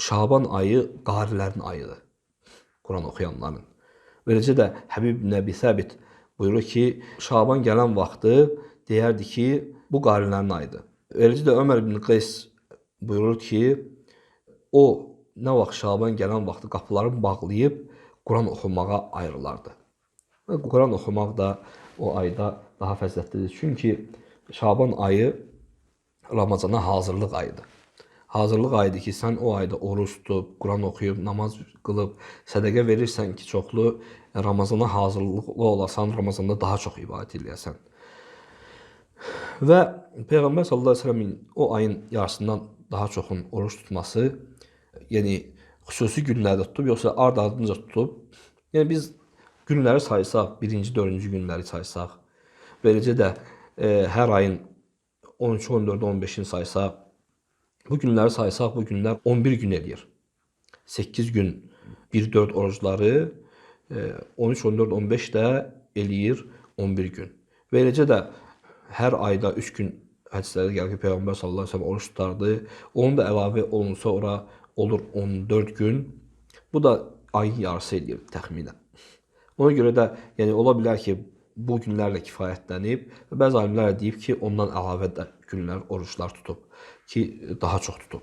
Şaban ayı qarilərin ayıdır. Quran oxuyanların. Beləcə də Həbib ibn Əbi Səbit buyurur ki, Şaban gələn vaxtı deyərdi ki, bu qarilərin ayıdır. Eləcə də Ömər ibn Qeys buyurur ki, o nə vaxt Şaban gələn vaxtı qapılarını bağlayıb Quran oxumağa ayrılardı. Və Quran oxumaq da o ayda daha fəzilətlidir. Çünki Şaban ayı Ramazana hazırlıq ayıdır. Hazırlıq ayıdır ki, sən o ayda oruc tutub, Quran oxuyub, namaz qılıb, sədəqə verirsən ki, çoxlu Ramazana hazırlıqlı olasan, Ramazanda daha çox ibadət eləyəsən. Və Peyğəmbər sallallahu əleyhi və səlləmin o ayın yarısından daha çoxun oruc tutması, yəni xüsusi günlərdə tutub, yoxsa ard-ardınca tutub. Yəni biz günləri saysaq, birinci, dördüncü günləri saysaq, beləcə də hər ayın 13, 14, 15-ini saysaq, bu günləri saysaq, bu günlər 11 gün eləyir. 8 gün 1-4 orucları, 13, 14, 15 də eləyir 11 gün. Və eləcə də hər ayda 3 gün hədislərdə gəlir ki, Peyğəmbər sallallahu əleyhi və səlləm oruc tutardı. Onun da əlavə olunsa ora olur 14 gün. Bu da ayın yarısı eləyir təxminən. Ona görə də yəni ola bilər ki, bu günlərlə kifayətlənib və bəzi alimlər də deyib ki, ondan əlavə də günlər oruclar tutub ki, daha çox tutub.